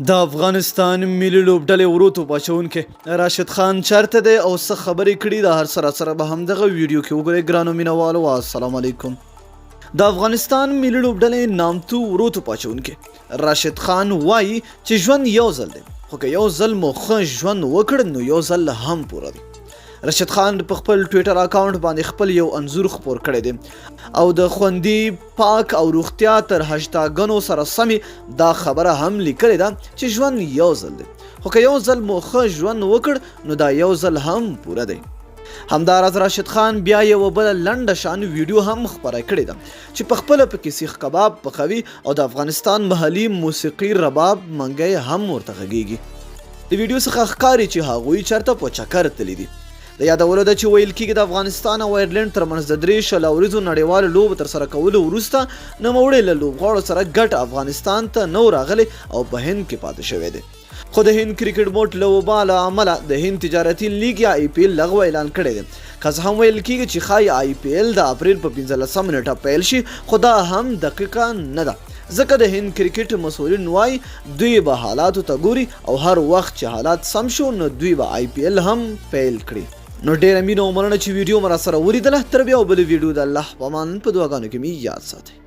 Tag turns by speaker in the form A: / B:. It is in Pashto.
A: د افغانستان ملي لوبډلې ورو توپ اچونکی راشد خان چرته دی او څه خبرې کړي، دا هر څه راسره به همدغه ویډیو کې وګورئ. ګرانو مینوالو، السلام علیکم. د افغانستان ملي لوبډلې نامتو ورو توپ اچونکی راشد خان وایي چې ژوند یو ځل دی، خو که یو ځل مو ښه ژوند وکړ نو یو ځل هم پوره دی. رشید خان په خپل ټویټر اکاونټ باندې خپل یو انځور خپور کړی دی او د خوندي، پاک او روغتیا تر هشتاګنو سره سمې دا خبره هم لیکلې ده چې ژوند یو ځل دی، خو که یو ځل مو ښه ژوند وکړ نو دا یو ځل هم پوره دی. همداراز راشد خان بیا یوه بله لنډه شان ویډیو هم خپره کړې ده چې په خپله پکې سیخ کباب پخوي او د افغانستان محلي موسیقي رباب منګی هم ورته غږیږي. د ویډیو څخه ښکاري چې هغوی چرته په چکر تللي دي. د یادولو ده چې ویل کیږي د افغانستان او ایرلنډ ترمنځ د درې 20 اوریزو نړیوالو لوبو ترسره کولو وروسته نوموړی له لوبغاړو سره ګډ افغانستان ته نه و راغلی او په هند کې پاتې شوی دی. خو د هند کرکټ بورډ له وبا له امله د هند تجارتي لیګ یا آی پي ایل لغوه اعلان کړی دی. که څه هم ویل کیږي چې ښايي آی پي ایل د اپریل په 15 نېټه پیل شي، خو دا هم دقیقه نه ده، ځکه د هند کرکټ مسؤلین وايي دوی به حالاتو ته ګوري او هر وخت چې حالات سم شو نو دوی به آی پي ایل هم پیل کړي. نو ډیره مینه او مننه چې ویډیو مو راسره ولیدله. تر بیا او بلې ویډیو د الله په امان، په دعاګانو کې مې یاد ساتئ.